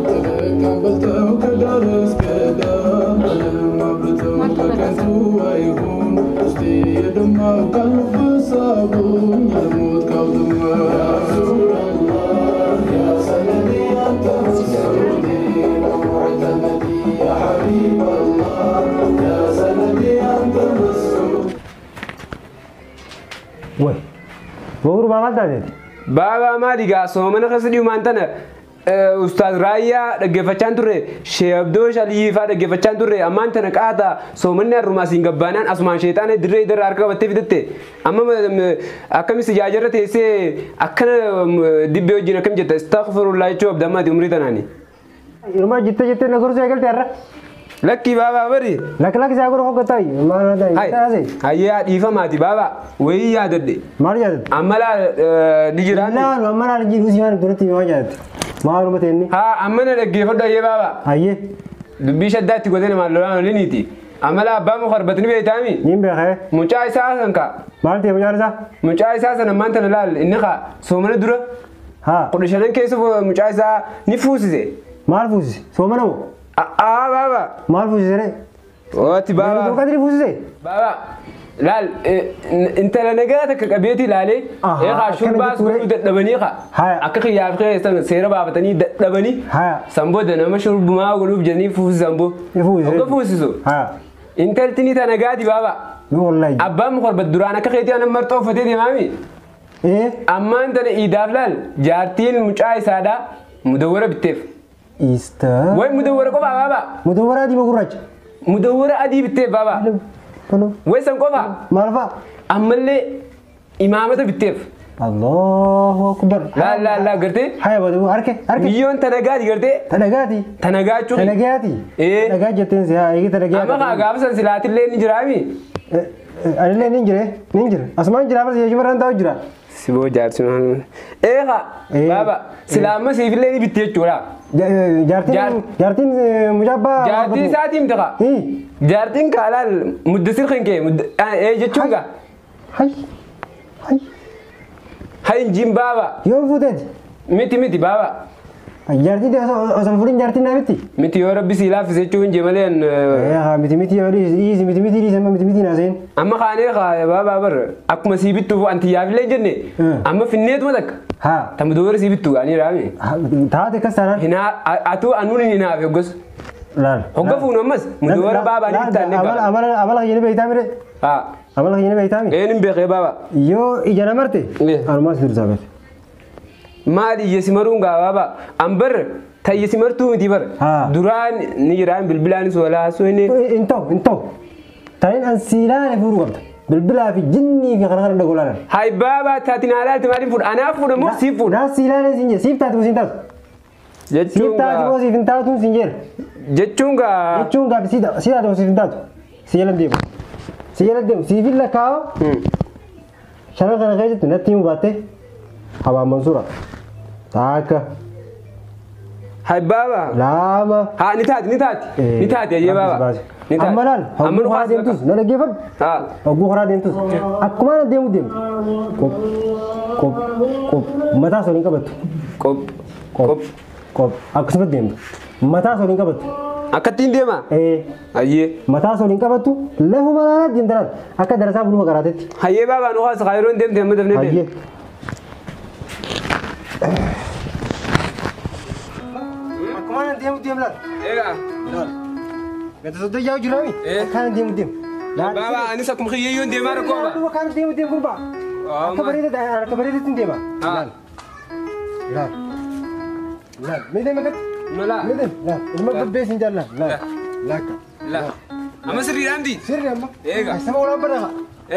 ተለካም በልተው ከዳር እስከ ዳር ዓለም አብርተው በከንቱ አይሁን ውስጤ የደማው ካለፈ ሳቡኝ ልሞት ካውድማ ያ ረሱላላህ ያ ሰነዲ አንተ መስዑዲ ወሙዕተመዲ ያ ሐቢበላህ ያ ሰነዲ አንተ መስዑዲ Way. Boru maal taateeti? Baabaa maali gaa soomana keessa dhiyumaan tana Ustaaz Raayyaa dhaggeeffachaan turre, Shee Abdoo Shaliyii fa'aa dhaggeeffachaan turre. Ammaan tana qaata soomanni har'umaa siin gabbaanaan asumaan sheexaana dirree irra harka qabattee fidatte. Amma akkamis ijaajarra teessee akkana dibbee wajjin akkam jetta? Astaghfirullah jechuu abda ammaati umrii tanaani. Ilma jettee jettee na gorsuu eegalte har'a. Lakkii baabaa bari. Lakki lakki isaa godhu hoggataa maal taasise? Hayyaa dhiifamaati baabaa wayii yaadadhe. Maal yaadatte? Amma laa ni jiraanne. Laalu amma laal jiru si waan duratti maal yaadatte? Maaluma ta'e Haa amma na dhaggeeffadhu ayyee baabaa. Hayyee. Dubbii shaddaatti godhee namaan lolaan oliniiti. Amma laa abbaa muka arbatni beektaami. Niin beekee. Mucaa isaa san kaa. Maal ta'e mucaan isaa? Mucaa isaa san ammaan tana laal inni kaa soomana dura Haa. 15 keessa mucaa isaa ni fuusise. Maal fuusise? Soomana moo? Aa baabaa. Maal fuusise ree? Ooti baabaa. Qadri fuusise? Baabaa laal intala nagaa takka qabeetii ilaalee eegaa shurbaas godhuu dadhabanii kaa akka xiyyaaf keessa seera baafatanii dadhabanii san booda nama shurbumaa godhuuf jedhanii fuusisan boo. Hogga fuusisu. Intalti ni ta nagaati baabaa. Wallahi. Abbaan mukarbat duraan akka keetii anan marxoo uffatee deemaami. Ammaan tana iidaaf laal jaartiin mucaa isaadhaa mudawwara bitteef. Ista. Way mudawwara qofaa baabaa. Mudawwara adii moo gurraacha? Mudawwara adii bitteef baabaa. Way san qofaa. Maal fa'a? Ammallee imaamata bitteef. Allahu akbar. Laal laal laal gartee. Haya badu harke harke. Biyyoon ta nagaati gartee. Ta nagaati. Ta nagaa jechuun. Ta nagaati. Ee. Nagaa jetteen si haa eegi ta nagaati. Amma kaa gaafa san silaatillee ni jiraami. Anillee ni jire ni jira. Asumaan jira barsiisa jechuun baraan taa'u jira. Siboo jaarsi maal. Ee haa baaba silaa amma siifillee ni bitti jechuudha. Jaartiin jaartiin mucaa abbaa. Jaartii isaatii miti kaa. Jaartiin kaa laal muddasir kan kee ee jechuun kaa. Hay hay. Hay injiin baaba. Yoom fuuteeti? Miti miti baaba. Jaartii osoo fuudhin jaartiin naa miti? Miti yoo rabbi sii laaffise jechuun hin malee. Haa miti miti yoo dhiisi miti miti dhiisi amma miti miti naa seen. Amma kaanee kaa baabaa bar akkuma sii bittuuf anti yaafillee hin jenne amma finneetuma takka. Haa. Tamma doora sii bittu ani raame. Taate akkas taanaan. Hinaa atuu anuun hin hinaafe hoggas. Laal. Hogga fuunu ammas mudawwara baabaa ni bittaan egaa. Amala amala kiyyani beektaa mire? Haa. Amala kiyyani beektaa mi? Een hin beekee baabaa. Yoo ija na marte anumaas dursaa beekte. Maali ija si maruun gaa baabaa an bar ta ija si martuu miti bar duraan ni jiraan bilbilaanis walaa haasoo inni. Hin ta'u hin ta'u. Tanin an si ilaale fuudhuu qabda. Bilbilaa fi jinnii fi kana kana dhagoo laalan. Hay baabaa taatiin alaatti maaliin fuudha? Anaaf fuudha moo siif fuudha? Naa si ilaale siin jedhe siif taati moo siin taatu? Jechuun Siif taati moo siif hin taatu siin jedhe. Jechuun gaa. Jechuun gaa si taati moo siif hin taatu? Si jala deemu. Si jala deemu siif hin lakkaa'u. Shanan kana keessatti natti himuu baatte Abaan Mansuura. Takka. Hay baabaa. Lama. Haa ni taati ni taati. Ni taati ayyee baabaa. Ni taati. Amma laal. Amma nu Hogguu karaa kaasi deemtus na dhaggeeffadhu. Haa. Hogguu karaa deemtus akkuma ana deemu deemtu. Qop qop qop mataa osoo hin qabattu. Qop qop qop akkasumatti deemtu. Mataa osoo hin qabattu. Akkattiin deema? Ee. Hayyee. Mataa osoo hin qabattu lafuma laalaa deemta laal akka darasaa buluma karaatetti. Hayyee baabaa nu kaasi kaayiroon deemte amma dafnee deemte. Hayyee. Akkuma ana deemu deemu laal. Egaa. Laal. Gata soddoo yaa'u jiraami? Akkana deemu deemu. Baabaa anis akkuma kiyyayyoon deemaa rakkoo qaba. Akkana deemu deemu gurbaa. Akka bareeda akka bareedatti hin deema. Laal. Laal. Laal. Mee deema gadi. Mala. Mee deema. Laal. Ilma babbee siin jaalla. Laal. Laakka. La. Amma sirriidhaan di? Sirri amma. Eega. Sama ulaan bana haa.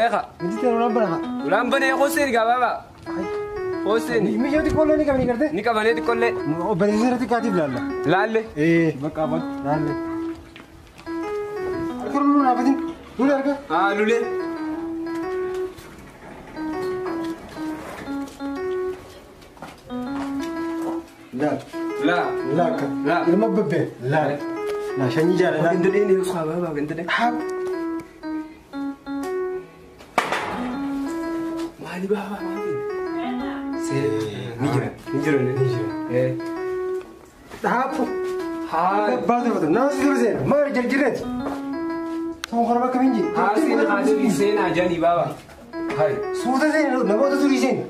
Eega. Miti ta'e ulaan bana haa. Ulaan banee qooseen gaa baabaa. Qooseen. Miishoo xiqqoollee ni qabanii gartee? Ni qabanee xiqqoollee. Obboleessa irratti kaatiif laalla. Laalle. Ee. Bakka abbaatu. Laalle. Harka luluu dhaabatin. Lulee harka. Haa lulee. Laal. La. Laakka. La. Ilma babbee. Laal. Laa shanyii jaalala. Ganda dhee ni haa baabaa ganda dhee. Haa. Maali baabaa maali? Ni jira. Ni jira ni jira. Ee. Dhaabu. Haa. Baatu baatu. Nama si dura seena. Maal jarjarreeti? Toon kana bakka minji. Haa seena haa durii seenaa janii baaba. Hai. Suuta seena namoota durii seena.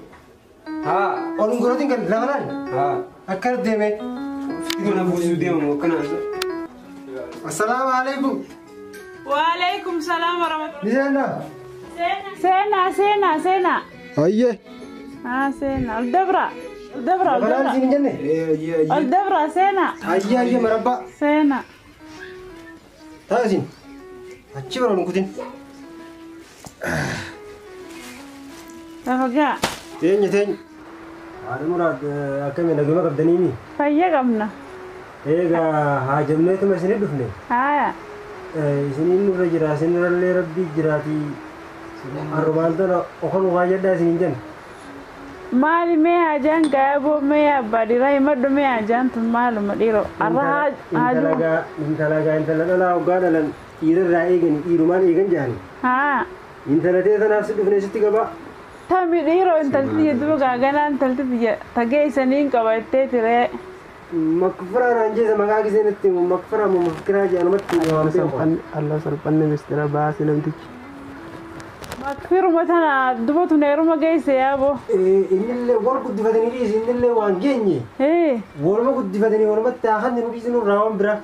Haa. Ol hin godhatin kan lafa laali. Haa. Akkana deemee. Mana buusuu deemamu akkanaa. Assalaamu alaikum. Waalaikum salaam warahmatullahi. Ni seenaa. Seenaa seenaa seenaa. Hayyee. Haa seenaa. Ol dabra. Ol dabra ol Lafa laali dabra. siin hin jenne? Ol dabra seenaa. Hayyee hayyee marabbaa. Seenaa. Taasisin. Achi bara ol hin kutin. Lafa gaa. Teenya teenya. Haadha muraad akkami naguma qabdaniimi? Fayya qabna. Egaa haajamneetuma isinii dhufne. Haaya. Isiniin nurra jira isinirrallee rabbii jiraatii arrumaan tana okan waa jedhaa isiniin jenna. Maali mee hajaan gaayaboo mee abbaa dhiiraa himadhu mee hajaan tun maaluma dhiiroo. Arra haajuma. Intala gaa intala dhalaa hoggaa dhalan dhiirarraa eegani dhiirumaan eegan jedhani. Haa. Intala tee tanaaf si dhufne sitti qabaa. Tami dhiiroo intalti biyya duba gaaganaa intalti biyya tageessanii hin qabattee tiree. Makfiraa naan jeesa maqaa giseen itti makfiraa moo makfiraa jedhanumatti waan beeku. Allah salphanne mistira baase namtichi. Makfiruma tana duba tun heeruma geesse yaaboo. Innillee wal guddifatanii dhiisi innillee waan geenye. Waluma guddifatanii walumatti haa kan nu dhiisi nurraa waan biraa.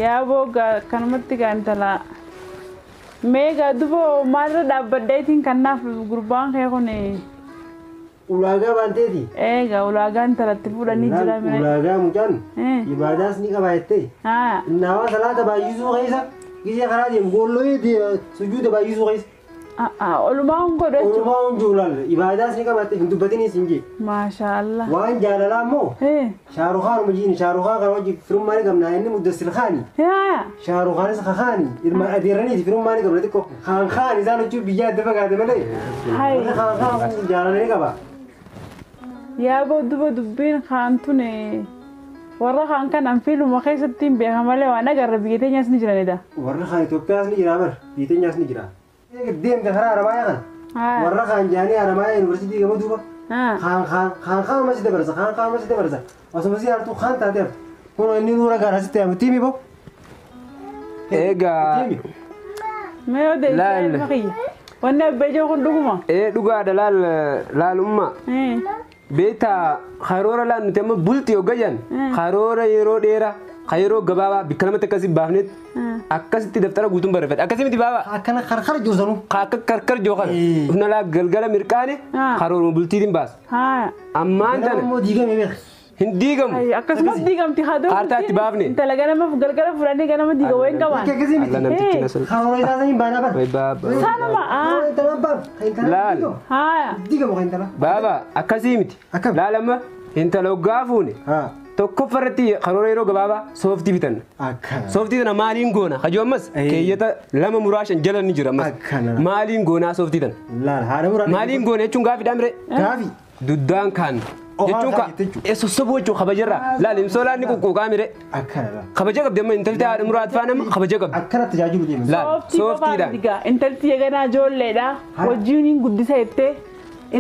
Yaaboo kanumatti gaa intala. Mee gaa duba maalirra dhaabbadheetiin kanaaf gurbaan kee kun Ulaagaa baanteeti. Egaa ulaagaa intalatti fuudhanii jira mire. Ulaagaa mucaan ibaadaas ni qaba jettee. Haa. Innawaa salaata baay'isuu keessa gisee karaa deemu goolloo sujuuda baay'isuu keessa. Olumaa hin godhu jechuudha. Olumaa hin jiru laal ibaadaas ni qabatte hin dubbatiniis hin jee. Maasha Allah. Waan jaalalaa immoo Shaarukaan hojiin Shaarukaan kana hojii firummaa ni qabna inni Muddassir Khaani. Shaarukhaanis Khaani ilma adeeraniiti firummaa ni qabna xiqqoo. Khaan Khaan isaan hojii biyya adda fagaate malee. Warri Khaan Khaan jaalala ni qaba. Yaaboo duba dubbiin Khaan tun warra Khaan kanaan fiiluma keessatti hin beekan malee waan agarra biyya teenyas ni jiranidha. Warri Khaan Itoophiyaas ni jira bara biyya teenyas ni jira. Deemte karaa Arabaayaa kana. Warra Khaan jaanii Arabaayaa yuunivarsiitii gama duuba. Khaan Khaan Khaan Khaan masi dabarsa Khaan Khaan masi dabarsa. Osuma si hartuu Khaan taateef kun inni nuura gaara sitti hamu tiimi bo. Egaa. Mee yoo deemte kiyya. Wanni abbaa kun dhuguma. Ee dhugaadha laal laalummaa. Beektaa karoora laan nuti amma bulti yoo gajan karoora yeroo dheeraa yeroo gabaabaa bikka lamatti akkasii baafnetti akkasitti daftara guutuun barreeffate akkasii miti baabaa. Akkana karkar joosanu. Akka karkar jookan humna laa galgala mirqaane karooruma bultiitiin baasa. Ammaan tana. Immoo diigame beek. Hin diigamu. Akkasumas diigamti haa Kaartaa itti baafne. Intala ganama galgala fudhanii ganama diiga wayin qaban. Akkasii miti. Allah namtichi na salphisa. Karoora isaa saniin baanaa bara. Baaba. Sanuma. Karoora intala baaf. Intala Laal. Diigamu kan intala. Baaba akkasii miti. Akkam. Laal amma intala hoggaa fuune. Tokkoffaa irratti karoora yeroo gabaabaa sooftii bitanna. Akkana. Sooftii tana maaliin goona? Hajuu ammas keeyyata 2 muraa 5 jala ni jira ammas. Akkana. Maaliin goonaa sooftii tana? Laal haadha muraa. Maaliin goona jechuun gaafiidhaan mire? Gaafi. Duddaan kaan. Jechuun ka sossobuu jechuun kabajarraa. Laal imsoolaan ni quqquuqaa mire. Akkana laal. Kabaja qabdi amma intalti haadha muraat faana amma kabaja qabdi. Akkana tajaajilu deema. Laal sooftiidhaan. Intalti yeganaa ijoolleedha. Wajjiin hin guddisa jettee.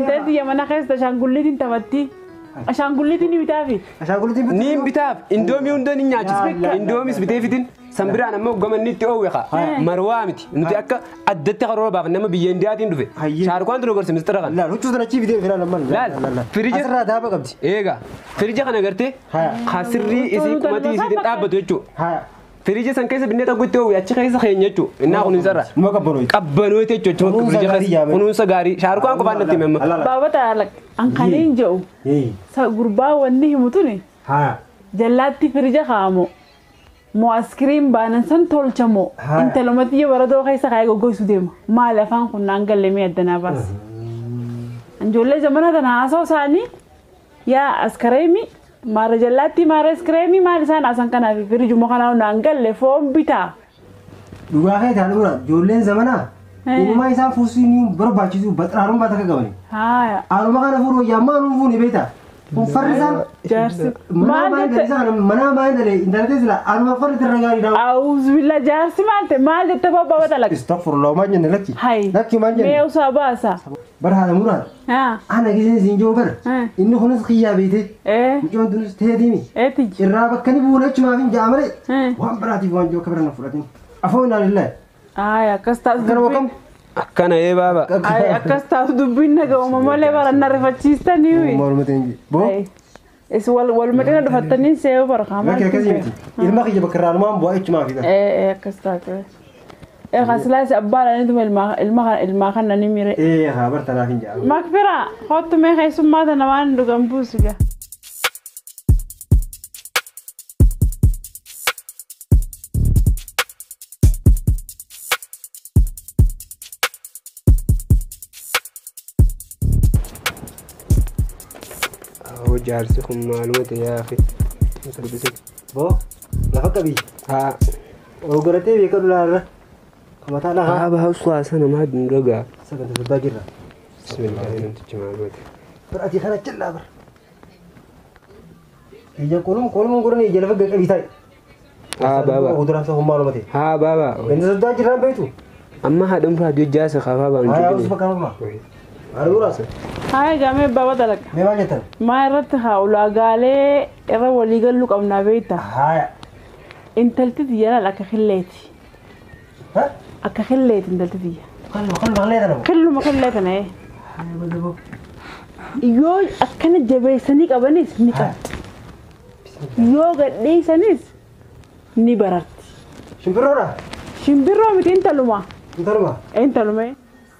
Intalti yamana keessa ashaangulliitiin taphatti. Ashaangulliitiin ni bitaafi. Ashaangulliitiin Ni bitaaf indoomii hunda ni nyaachisa. Indoomis bitee fitin sanbiraan amma hoggamanni itti oowwe kaa. Marwaa miti. Nuti akka addatti karoora baafne nama biyya Indiyaatiin dhufe. Shaarukaan tun gorse mistira kana. Laal huccuu tana achii bitee filaan ammaan. Laal firija. Asirraa daaba qabdi. Eegaa firija kana gartee kasirrii isii qumatii isiitiin dhaabbatu jechuudha. Firija san keessa binnee tokko itti oowwe achi keessa keenya jechuudha. Innaa kunuunsarra. Numa qabbanooyti. Qabbanooyti jechuudha. Kunuunsa gaarii yaame. Kunuunsa gaarii. Shaarukaan qofaan natti hime amma. Baaba taala an kaniin jedhu. Gurbaa wanni himu tuni. Jallaatti firija kaa'amu. Moo askiriin baanan san tolchamoo. Intalumatti yoo baratoo keessa kaa'ee goggogsuu deema. Maali afaan kun naan galle mee addanaa baas. Ijoollee zamana tana haasa'u isaanii yaa askareemi maara jallaatti maara askireemi maal isaan haasan kanaaf firijuma kanaa naan galle foon bitaa. Dhugaa kee taane mura ijoolleen zamanaa inumaa isaan fuusuu ni barbaachisu baxraaruun baata akka qabani. Haaluma kana fuudhuu yammaa nuun fuuni beektaa. Farrisaan. Jaarsi. Maal mana maal dalee intalatti sila anuma farri irra gaarii dha. Auzubillah jaarsi maal ta'e maal jette babbaa dalaga. Astaghfirullah maal jenne lakki. Hai. Lakki maal jenne. Mee usaa baasa. Bar haadha muraad. Ana giseen siin jiru bar. Inni kunis xiyyaa beete. Mucaan tunis teetiimi. Eetiji. Irraa bakka ni buuna jechumaaf hin ja'a malee. Waan biraatiif waan jiru akka bira na fudhatin. Afoo inaa lillahi. Ay akkas taatu dubbiin. Akkana ee baaba. Ay akkas taatu dubbiin naga'uma malee bara na rifachiistanii. Morma teenji. Boo. Is wal wal madina dhufattanii seeyoo bara qaamaa. Lakki akkasii miti. Ilma kiyya bakka irraa numaan bu'aa jechumaaf. Akkas taatu. Khasilaas abbaadhaan ituma ilma kana ni mire. Haa bartanaaf hin jaalu. Makfira kottu mee keessummaa tana waan dhugan buusu gaa. Jaarsi kun maaluma ta'e yaa fi Boo lafa qabii. Haa. Ogoratee beekadu laarra. Mataa lafa. Haa bahaa suwaasa namaa dhagaa. Sagantaa sabbaa jirra. Bismillaahi namtichi maaluma ta'e. Bar ati kana cillaa bar. Ija kolum kolum godhanii ija lafa qabii taa'e. Haa baaba. Oduraan isaa maaluma ta'e. Haa baaba. Ganda sabbaa jirraan beektu. Amma haadha muraadii jaasa kafaa baan jiru. Haa usuma kanuma. Haadha muraasa. Haa gamee baaba dalaga. Mee maal jettan? Maa irratti haa ulaagaalee irra walii galuu qabnaa beekta. Haa. Intalti tiyya laal akka qilleeti. Haa? Akka qilleeti intalti tiyya. Qilluma qillee tana moo? Qilluma qillee tana. Yoo akkana jabeessanii qabanis ni qabdi. Yoo gadhiisanis ni bararti. Shimbirroodha? Shimbirroo miti intaluma. Intaluma? Intaluma.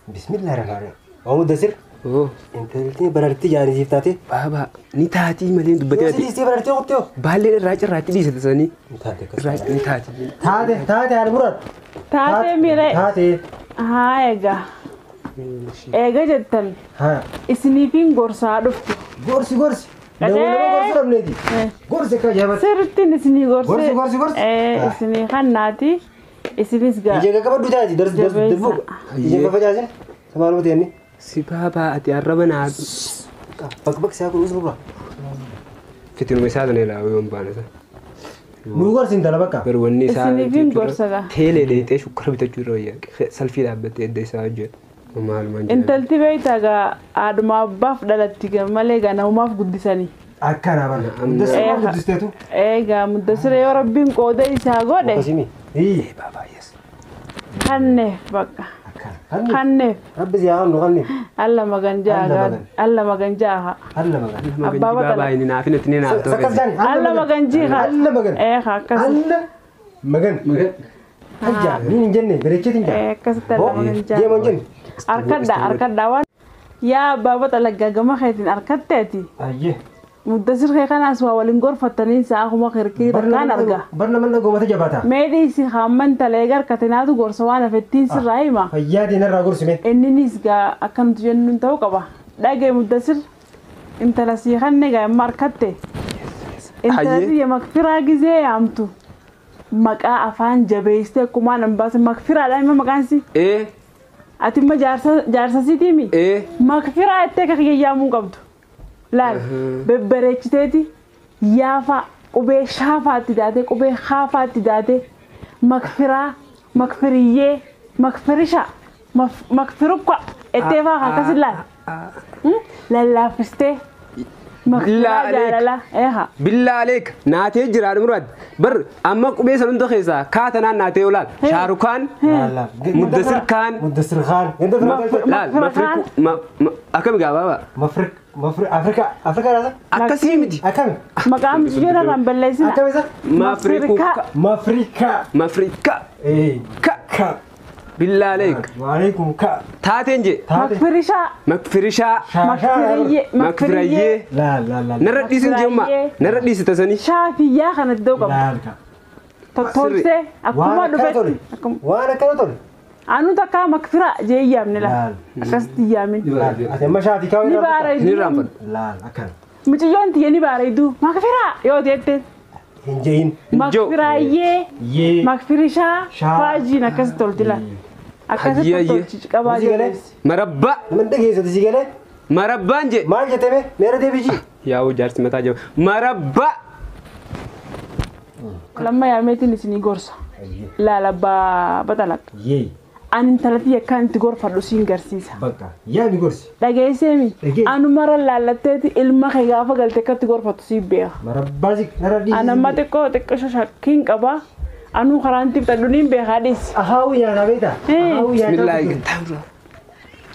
Bismillahirrahmanirrahim. Waa Mudassir? Intalti bararti jaarisiif taate. Baaba ni taatii malee dubbatee ati. Yoo bararti qottee. Baallee irraa cirraatti dhiisate sanii. Taate irraa ni taati. Taate taate haadha muraad. Taate miree. Taate. Haa egaa. Eega jettan. Haa. Isiniifin gorsaa dhuftu. Gorsi gorsi. Nama gorsu dhabneeti. Gorsi akka ajaa'ibatti. Sirrittiin isinii gorsi. Gorsi gorsi gorsi. Isinii kannaati. Isinis gaa. Ija gaggabaddu taati darsi darsi darbu. Ija gaffacaasin. Samaaluma ta'e inni. Si baaba ati arraba naa. Bakka bakka isaa kun usnurra. Fitinuma isaa sana ilaa yoon baana isa. Nuu gorsi intala bakka. Garuu wanni isaa. Isiniifin gorsa gaa. Teelee dheexee shukkara bitachuu irra wayyaa salfii dhaabbattee edda isaa hojjetu. Maalumaan jedhama. Intalti beektaa gaa haadhuma abbaaf dhalatti malee gaa namumaaf guddisanii. Akkana bara. Mudassir guddisteetu. Egaa Mudassir yoo rabbiin qooda isaa godhe. Akkasimi. Baaba yes. Kanneef bakka. Kanneef. Rabbi si haa kennu kanneef. Alla magan jaa. Alla magan jaa. Alla magan. Abbaa Baaba inni naaf inni itti naaf ta'e. Sakkas jaani. Alla magan jiha. Alla magan. Akkas. Alla magan. Magan. Ajja ni hin jenne bareecheet hin jaa. Akkasitti alla magan jaa. Deema hin jenne. Arkadda arkadda waan. Yaa abbaa xalaggaa gama keetiin arkatteeti. Ayyee. Mudassir kee kanaas waa waliin gorfatanii sa'a kuma kirkii takkaan arga. Bar nama goomata jabaata. Meedhiisi hamman talee garkatinaatu gorsa waan hafettiin sirraa hima. Fayyaatiin irraa gorsime. Inninis gaa akka nuti jennuun ta'uu qaba. Dhagee Mudassir intala sii kanne gaa amma harkatte. Intala tiyya makfiraa gizee yaamtu. Maqaa afaan jabeessitee akkumaan hin baasin makfiraadha hima maqaan si. Ati imma jaarsa siitiimi. Makfiraa jettee akka kiyya yaamuu qabdu. Laal bebbareechiteeti yaafa qubee shaafaatti daatee qubee haafaatti daatee makfiraa makfiriyyee makfirisha makfirukka ettee faa akkas laal lallaaffistee makfiraa jaalala eeha. Billaa aleek naatee jira muraad bar amma qubee san hunda keessaa kaatanaan naatee olaal Shaarukaan Mudassir Kaan Mudassir Kaan. Laal mafriku akkami gaa baaba. Mafrik Mafri Afrika Afrika raasa. Akkasii miti. Akkami. Maqaan biyyoon irraan balleessina. Akkami isa. Mafrikuka. Mafrika. Mafrika. Ka. Ka. Billaa aleek. Waalaikum ka. Taateen je. Makfirishaa. Makfirishaa. Makfiriyyee. Makfiriyyee. Laal laal laal. Narra dhiisin jemma. Narra dhiisita sanii. Shaafiyyaa kana iddoo qabu. Laal ka. Tottolchee akkuma dhufetti. Waan akkana tole. Anu takka makfira jee yaamne laal. Akkasitti yaamin. Ati amma shaafii kaawwa Ni baara Ni raanfadhu. Laal akkana. Mucayyoon tiyya ni baara idduu. Makfira yoo jette. Hin jehin. Makfiraayyee. Yee. Makfirishaa. Shaa. Faajiin akkasitti tolti laal. Akkasitti tolchi qabaa Hojii galee. jedhees. Marabbaa. Nama dhageessate si galee. Marabbaan je. Maal jettee mee meera deebiji. Yaa'u jaarsi mataa jaba. Marabbaa! Lamma yaameetiin isinii gorsa. Laala baxalaq. Ani intalatti yakkaan itti gorfadhu siin garsiisa. Bakka yaami gorsi. Dhageesseemi. Anumara laallatteeti ilma kee gaafa galte akkatti gorfattu siin beeka. Marabbaa si nara dhiisi. Anamma xiqqoo xiqqoo shakkiin qaba. Anuu karaan itti fixadhu niin beekaa dhiisi. Ahaawuu nyaataa beektaa? Ahaawuu nyaataa. Bismillaahi.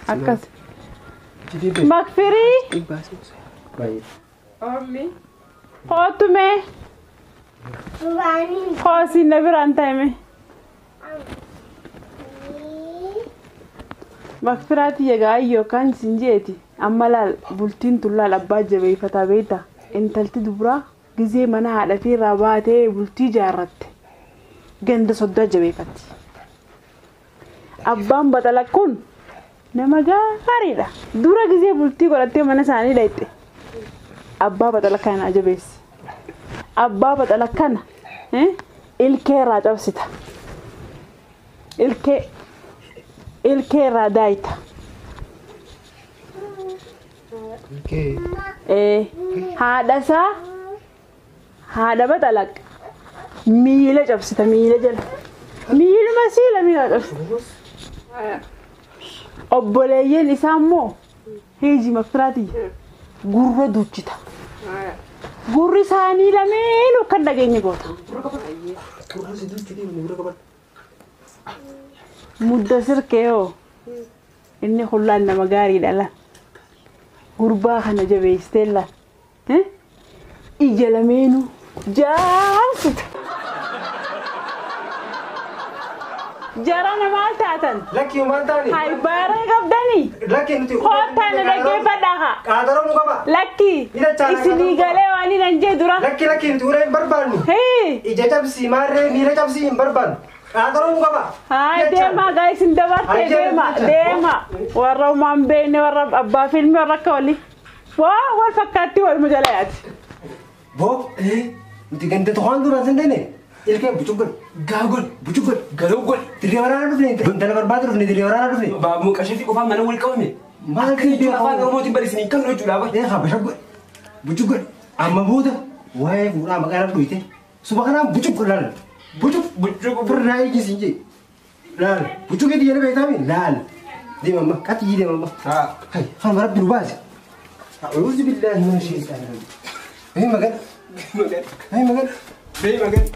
Akkas. Makfirii. Kootu mee. Koosiin na biraan taa'ime. Makfiraati egaa yookaan isin jeeti amma laal bultiin tun laal abbaa jabeeffataa beektaa intalti dubaraa gizee mana haadha fi irraa baatee bultii jaarratte ganda soddaa jabeeffatti. Abbaan baxalaq kun nama gaariidha. Dura gizee bultii godhattee mana isaanii dhayxe abbaa baxalaq kana jabeessi. Abbaa baxalaq kana ilkee irraa cabsita. Ilkee irraa daayita. Haadha isaa haadha baxalaq miila cabsita miila jala. Miiluma siila miila cabsita. Obboleeyyiin isaa immoo hiiji makfiraati gurra duuchita. Gurri isaanii lameen akka dhageenye goota. Mudda sirkee hoo inni hullaan nama gaariidha la. Gurbaa kana jabeessitee la. Ija lameenuu jaarsita. Jara maal taatan? Lakkii maal taani? Hai baara qabdanii? Lakkii nuti. Kottaa na dhaggeeffadhaa haa. Qaataroo nu qaba. Lakkii. Isinii galee waan hin jee dura. Lakkii lakkii nuti ulee hin barbaannu. Ija cabsii maarree miila cabsii hin barbaannu. Qaataroo nu qaba. Hai deemaa gaa isin dabarte deema deema. Warra uumaan beekne warra abbaa fiilmii warra akka walii. Waa wal fakkaatti waluma jala yaati. Boo nuti ganda tokkoon duraan sin deene. Ilkee bucugol gaagol bucugol galogol dirree waraanaa dhufne intala barbaadu dhufne dirree waraanaa dhufne. Baabuu qashee fi qofaan mana wal qabame. Maal kan jechuun afaan Oromootiin barreessanii hin qabnu jechuudha abaa. Ee habasha godhe bucugol amma booda waa'ee fuudhaa maqaa dhuyite suba kanaan bucugol laal bucug bucug birraa ijji jee laal bucugee diyyana beektaami laal deema amma qaxiyyi deema amma. Hay kan rabbi nu baase. A'uuzu billaahi mina shaytaani rajiim. Hey magan. Hey magan. Hey magan.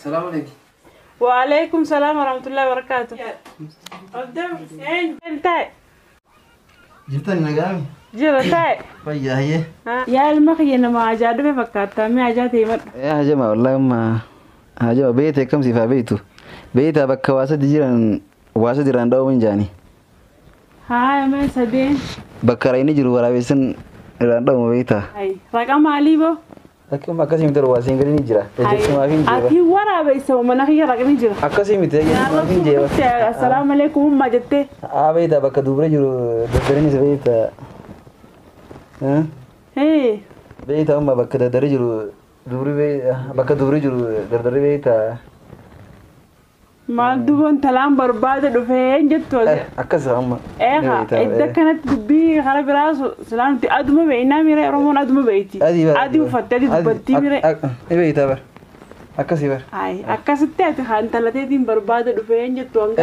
السلام عليكم. وعليكم السلام ورحمة الله وبركاته. قدام انت جبتني نقامي جرتاي فيا هي يا المخي انا ما عجاد في فكرت ما عجاتي مر يا جماعة والله ما هجمة بيتي كم سيفا بيتو بيتا بك واسد جيران واسد جيران داو من جاني هاي ما سدين بكرين يجرو ورا بيسن راندو بيتا هاي رقم علي بو لكن ما كاسي متر واسين قريني جرا ما فين جرا أكيد ورا بيسوا ما نخي رقمي جرا أكاسي متر ما فين جرا السلام عليكم ما جتة بيتا بك دوبري جرو دبرني سبيتا ها إيه بيتا أما بك دبري جرو دوبري بي بك دوبري جرو دبري بيتا ما دوبن تلام برباد دفين جتوا أكاسي أما إيه إذا كانت دبي خراب راسه سلام تي أدمه بينا ميري رومون أدمه بيتي أدي وفتي أدي دبتي ميري إيه بيتا بر أكاسي بر هاي أكاسي تأتي خان تلاتين برباد دفين جتوا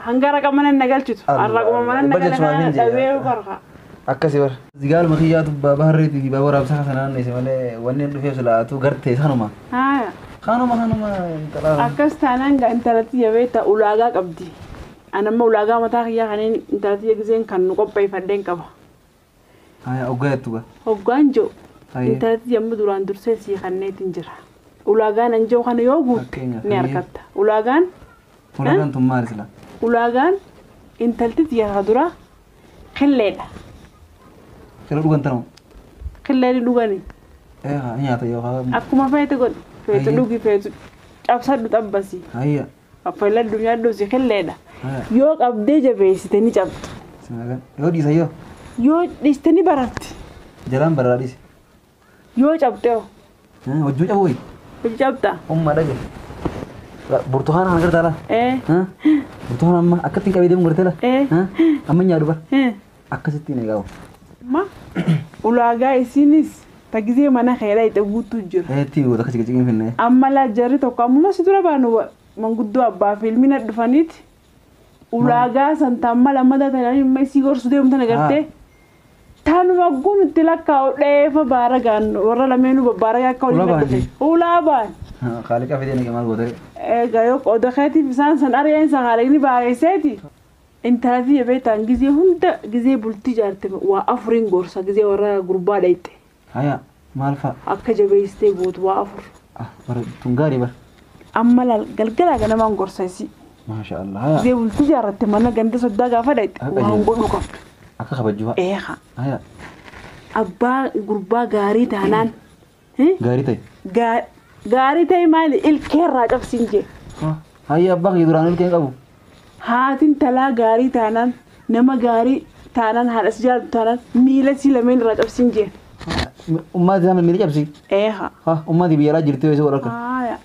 هنجرا كمان النجال جت الرقم كمان النجال دبي وفرقة أكاسي بر زجال مخيات بابهرتي في بابور أبصر خسنان نسمع ونين دفيه سلاتو قرتي خانوما هاي خانوما خانوما أكاس تانان intalatti jabeeta ulaagaa qabdi. Anamma ulaagaa mataa kiyyaa kanneen intalatti giseen kan nu qopheeffadheen qaba. Haya hoggaa jettu gaa. Hoggaan jiru. Intalatti yemmuu duraan dursee sii kanneetiin jira. Ulaagaan an jiru kana yoo guutte ni argatta. Ulaagaan. Ulaagaan tun maali sila? Ulaagaan intalti xiyyaara dura qilleedha. Qillee dhugan tanoo? Qillee dhugani. Nyaata yoo Akkuma feete godhi. Feetu dhugi feetu cabsadhu xabbasi. Hayya. Affeeladhu nyaadhu si qilleedha. Yoo qabdee jabeessite ni cabdi. Yoo dhiisa yoo. Yoo dhiiste ni baratti. Jalaan baraa dhiise. Yoo cabde hoo. Hojii cabu wayi. Hojii cabda. Umma dhage. Burtukaana kana gartaa laa? Burtukaana amma akkatti qabee deemu gartee laa? Amma nyaadhu bar. Akkasitti ni eegamu. Ma ulaagaa isiinis tagizee mana keedhaa itti guutuu jira. Itti goota akkasii gachiin finne. Amma laa jarri tokko ammuma si dura baanu manguddoo abbaa fi ilmi na dhufaniiti. Ulaagaa san amma lammataa ta'anii amma isii gorsu deemu tana gartee. Taanuma guun itti lakkaa'u dheefa baaragaan warra lameenuu babbaaragaa akka waliin dhufe. Ulaa baan. Kaaliqa fidee ni maal gootee. Egaa yoo qooda keetiif isaan san ari'een san haala baareesseeti. Intala tiyya beektaan gizee hunda gizee bultii ijaarte waa afuriin gorsa gizee warra gurbaa dhayxe. Haya maal fa'a? Akka jabeessitee gootu waa afur. Bara tun gaarii bara. Amma laal galgalaa ganamaan gorsa isii. Maasha Allah. Haya. Gizee bultii ijaarratte mana ganda soddaa gaafa dhayxe waan godhuu qabdu. Akka kabajju fa'a. Eeha. Haya. Abbaa gurbaa gaarii taanaan. Gaarii ta'e. Gaarii ta'e maali ilkeerraa cabsiin jee. Hayya abbaa kee duraan ilkee qabu. Haatiin talaa gaarii taanaan nama gaarii taanaan haadha si jaalatu taanaan miila si lameen irraa cabsiin jee. Ummati nama miila cabsi. Eeha. Ummati biyya alaa jirti yoo isa godha. Haaya.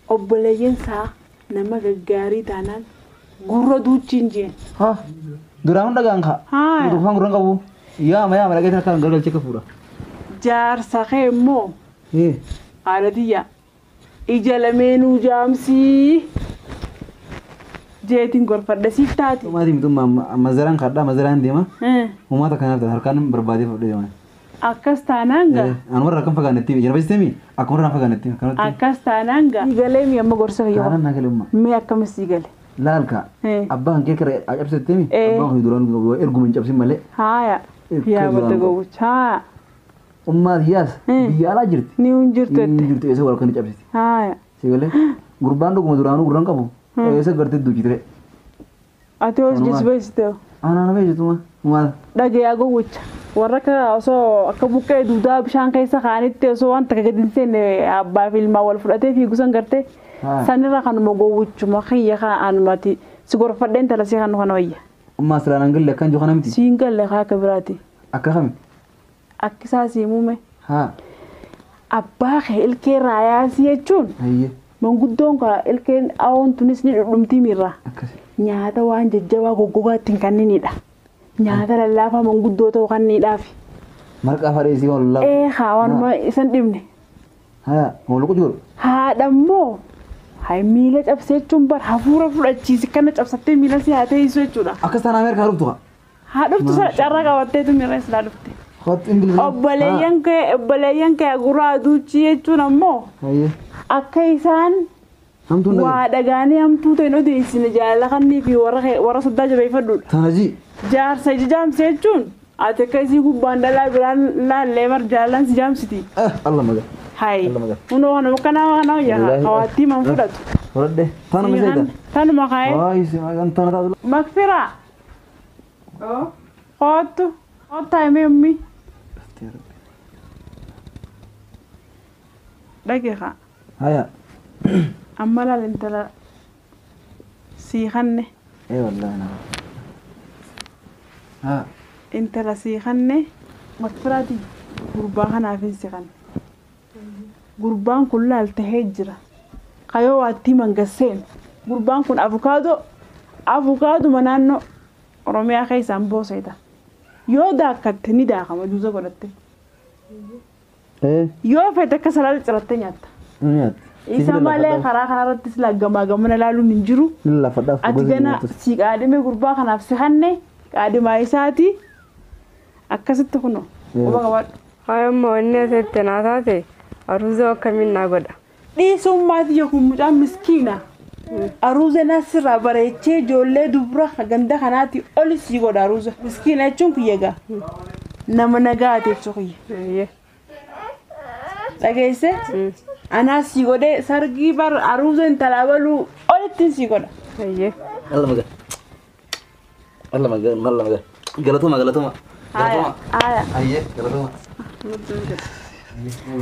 Obboleeyyan isaa nama gaggaarii taanaan gurra duuchiin jee. Duraan hunda gaan kaa. Duraan gurra qabu. Yaama yaama dhageetiin akka gargalchee ka fuudha. Jaarsa kee immoo. Haadha tiyya ija lameenuu jaamsii. Jeetiin gorfadha siif taati. Maatii mitummaa mazaraan kadhaa mazaraan deema. Uummata kanaaf ta'an harkaan barbaadee fudhee deema. Akkas taanaan gaa. An warra akkam fagaannetti jira beektemi akkuma warra fagaannetti akkanatti. Akkas taanaan gaa. Galee mi amma gorsa fayyadu. Taanaan naa galee umma. Mee akkamis sii gale. Laalka. Abbaan kee kira cabsettemi abbaan kee duraan erguma hin cabsin malee. Haaya. Yaa badda gowwicha. Haaya. Ummaa hiyyaas biyya alaa jirti. Ni hin jirtu Ni jirtu eessa warra kan cabsiti. Haaya. Si galee gurbaan dhuguma duraanuu gurraan qabu. Eessa gartee duuchitire. Ati hoos jechi beeksite. Anaan beeksituma maal. Dhagayaa gowwicha. Warra akka osoo akka buqqee duudaa bishaan keessa kaanitti osoo waan takka gadi hin seenne abbaa fi ilmaa wal fudhatee fiigu san gartee. Sanirra kanuma gowwichuma kiyya anumati si gorfadheen tala si kanu kana wayya. Ummaa silaan hin galle akkan jiru kana miti. Si hin galle kaa akka biraati. Akka kami? Akka isaa si muume. Haa. Abbaa kee ilkee raayaasii jechuun. Manguddoon kaa ilkeen awoon tunis ni dhudhumtii miirra. Nyaata waan jajjabaa goggogaa ittiin kanniinidha. Nyaata lallaafaa manguddoo ta'uu kanniidhaafi. Marqaa fadhee waan lallaafaa. Ee haa waanuma isan dhibne. Haa wal qucu. Haadha immoo hay miila cabsee jechuun bar hafuura fudhachiisi kana cabsattee miila si haa teessu jechuudha. Akkas taanaan Ameerikaa dhuftu haa. Haa dhuftu sana carraa qabatteetu miira islaa dhufte. Obboleeyyan kee guraa duuchii jechuun ammoo. Akka isaan waa dhagaanii hamtuu ta'in odeessine jaalala kannii fi warra soddaa jabeeffadhuudha. Tanajii. Jaarsa ija jaamse jechuun ati akka isii gubbaan dhalaa biraan laallee bar jaalalaan si jaamsiti. Allah magaa. Hayi. Kunoo kanuma kanaa kana wayyaa hawaattii man fudhatu. Fudhadhe. Tanuma seeta. Tanuma kaayee. Waayi si magaan tana taatu. Makfiraa. Kootu. Koottaa himee ummi. Dhagee haa. Haya. Amma laal intala sii kanne. Ee wallahi na. Haa. Intala sii kanne makfiraati gurbaa kanaaf hin si kanne. Gurbaan kun laal tahee jira. Kayoo waattii mangasseen. Gurbaan kun avukaaduma naannoo Oromiyaa keessaan booseeta. Yoo daakkatte ni daakama juusa godhatte. Yoo fete akka salaala cirattee nyaatta. Isa malee karaa kanarratti silaa gamaa gamana ilaaluun hin jiru. Ati gana si qaadhime gurbaa kanaaf si hanne qaadhimaa isaati akkasitti kunoo quba qabaadhu. Haayamma wanni asitti naa taate aruuza akkamiin naa godha. Dhiisummaati yookiin mucaan miskiina. Aruuza nasirraa bareechee ijoollee dubra ganda kanaati oli sii godha aruuza. Miskiina jechuun kiyya gaa. Nama nagaate jechuu kiyya. Dhageesse? Anaa sii godhee sargii bar aruuza intalaa baluu olitti sii godha. Allah magaa. Allah magaa Allah magaa. Galatuma galatuma. Galatuma. Aya. Ayyee galatuma.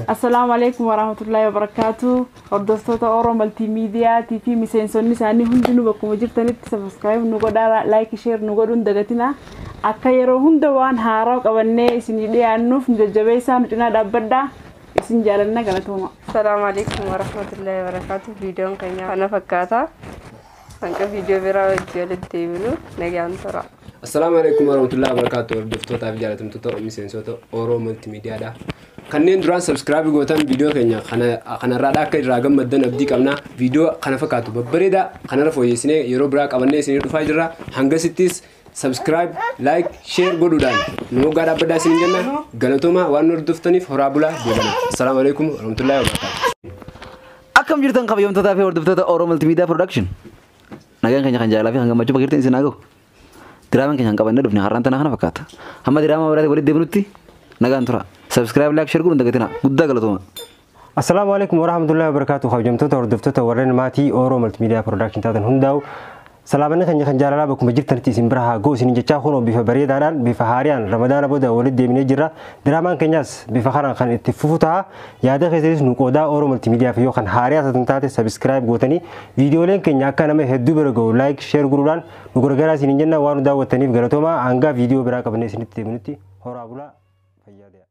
Assalaamu alaikum warahmatullahi wabarakatuh. Hordoftoota Oromoo Maltiimiidiyaatii fi miseensonni isaanii hundinuu bakkuma jirtanitti subscribe nu godhaa, like, share nu godhuun dagatina. Akka yeroo hunda waan haaraa qabannee isinii dhiyaannuuf nu jajjabeessaa, nu cinaa dhaabbadhaa. Isin jaalanna, galatooma. Assalaamu alaikum warahmatullahi wabarakatuh. Viidiyoon keenya kana fakkaata. Hanga viidiyoo biraa wajjin walitti deebinu nagaan tura. Assalaamu alaikum warahmatullahi wabarakatuh. Hordoftootaa fi jaalatamtoota miseensota Oromoo Maltiimiidiyaadha. Kanneen duraan subscribe gootan viidiyoo keenya kanarraadha akka irraa gammaddan abdii qabna. Viidiyoo kana fakkaatu babbareedaa kanarra fooyyessinee yeroo biraa qabannee isinii dhufaa jirra. Hangasittis subscribe, like, share godhuudhaan nu waggaa dhaabbadhaa isin jenna. Galatooma waan nu hordoftaniif horaa bulaa deebana. Assalaamu alaikum warahmatullahi wabarakatuh. Akkam jirtan kabajamtootaa fi hordoftoota Oromoo Multimedia Production. Nagaan keenya kan jaalalaa fi kan gammachuu bakka jirtan isin haa gahu. Diraamaan keenya kan qabannee dhufne har'aan tana kana fakkaata. Hamma diraamaa biraatti walitti deebinutti nagaan tura. Subscribe, like, share godhuun dagatina. Guddaa galatooma. Assalaamu alaikum warahmatullahi wabarakatuh. Kabajamtoota hordoftoota warreen maatii Oromoo Multimedia Production taatan hundaa'u salaamanni keenya kan jaalalaa bakkuma jirtanitti isin bira haa ga'u isin jechaa kunoo bifa bareedaadhaan bifa haariyaan ramadaana booda walitti deebinee jirra. Diraamaan keenyas bifa kanaan kan itti fufu ta'a. Yaada keessanis nu qoodaa. Oromoo Multimedia fi yoo kan haariyaa taatan taate subscribe gootanii viidiyooleen keenya akka nama hedduu bira ga'u like, share godhuudhaan nu gargaaraa isin jenna. Waan nu daawwattaniif galatoomaa. Hanga viidiyoo biraa qabannee isinitti deebinutti horaa bulaa, fayyaa ta'aa.